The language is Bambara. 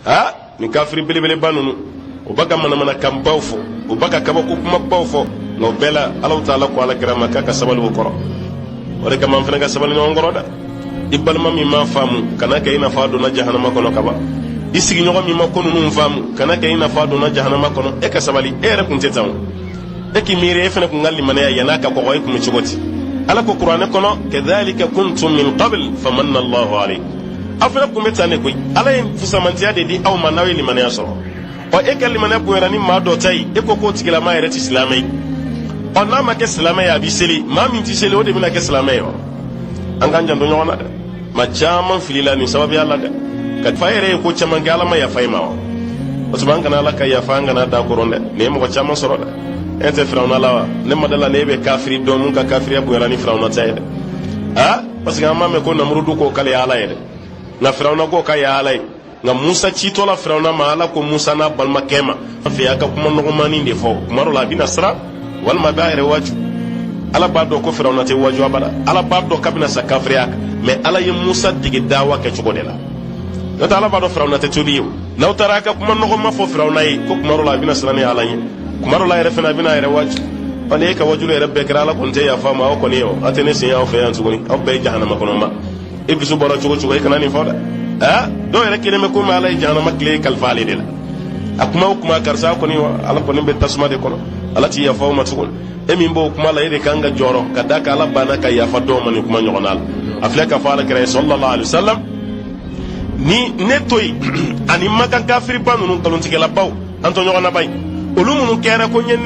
Aa, nin kafiri belebeleba ninnu, u b'a ka manamanakanbaw fɔ, u b'a ka kabako kumabaw fɔ, nka o bɛɛ la, Alahu taala ko Ala kira ma k'a ka sabali o kɔrɔ. O de kama, an fana ka sabali ɲɔgɔn kɔrɔ dɛ. I balima min m'a faamu, kana kɛ i n'a fɔ a donna jahanama kɔnɔ kaban. I sigiɲɔgɔn min ma ko ninnu faamu, kana kɛ i n'a fɔ a donna jahanama kɔnɔ. E ka sabali, e yɛrɛ kun tɛ tan o. E k'i miiri, e fana kun ka limaniya yann'a ka kɔgɔ, e kun bɛ cogo di? Ala ko Kuranɛ kɔnɔ: kadhalika kuntum min qabl famanna Allahu alaykum. Aw fana kun bɛ tan de koyi, Ala ye fusamantiya de di aw ma n'aw ye limaniya sɔrɔ. Ɔ, e ka limaniya bonyara ni maa dɔ ta ye, e ko k'o tigilama yɛrɛ tɛ silamɛ ye. Ɔ, n'a ma kɛ silamɛ ye, a bɛ seli. Maa min tɛ seli, o de bɛna kɛ silamɛ ye wa? An k'an janto ɲɔgɔn na dɛ. Maa caman filila nin sababuya la dɛ. Ka fa yɛrɛ ye ko caman kɛ, Ala ma yafa i ma wa? O tuma, an kana Ala ka yafa, an kana da koron dɛ. Nin ye mɔgɔ caman sɔrɔ dɛ. E tɛ Firawuna la wa? Ne ma da la ne bɛ kafiri dɔn mun ka kafiriya bonyara ni Firawuna ta ye dɛ. A, parce que an m'a mɛn ko Namurudu ko k'ale ye Ala ye dɛ, nka Firawuna ko k'a ye Ala ye. Nka Musa citɔ la Firawuna ma, Ala ko Musa n'a balimakɛ ma a fɛ a ka kuma nɔgɔmanin de fɔ. Kuma dɔ la, a bɛna siran walima a b'a yɛrɛ waaju. Ala b'a dɔn ko Firawuna tɛ waaju abada. Ala b'a dɔn k'a bɛna sa kafiriya kan, mɛ Ala ye Musa dege dawa kɛcogo de la. N'o tɛ, Ala b'a dɔn Firawuna tɛ tuubi ye o. N'aw taara a ka kuma nɔgɔma fɔ Firawuna ye ko kuma dɔ la, a bɛna siran ni Ala ɲɛ, kuma dɔ la yɛrɛ fana, a bɛna a yɛrɛ waaju. Ɔ, ni e ka wajulu yɛrɛ bɛɛ kɛra, Ala kɔni tɛ yafa ma. Aw kɔni ye o, aw tɛ ne sen aw fɛ yan tuguni, aw bɛɛ ye jahanama kɔnɔ ma. E dusu bɔra cogo cogo, e kana nin fɔ dɛ. Aa, dɔw yɛrɛ kelen bɛ komi Ala ye jahanama tile kalifa ale de la. A kuma o kuma, karisa kɔni, ala kɔni bɛ tasuma de kɔnɔ, Ala ti yafa o ma tuguni. E min b'o kuma la, e de kan ka jɔrɔ ka da kan Ala banna ka yafa dɔw ma nin kuma ɲɔgɔnna la. A filɛ ka fɔ Ala kira ye sallallahu alaihi wasallam: ni ne to yen ani Makan kafiriba ninnu, nkalontigɛlabaw, an to ɲɔgɔn na ba yen, olu minnu kɛra ko n ye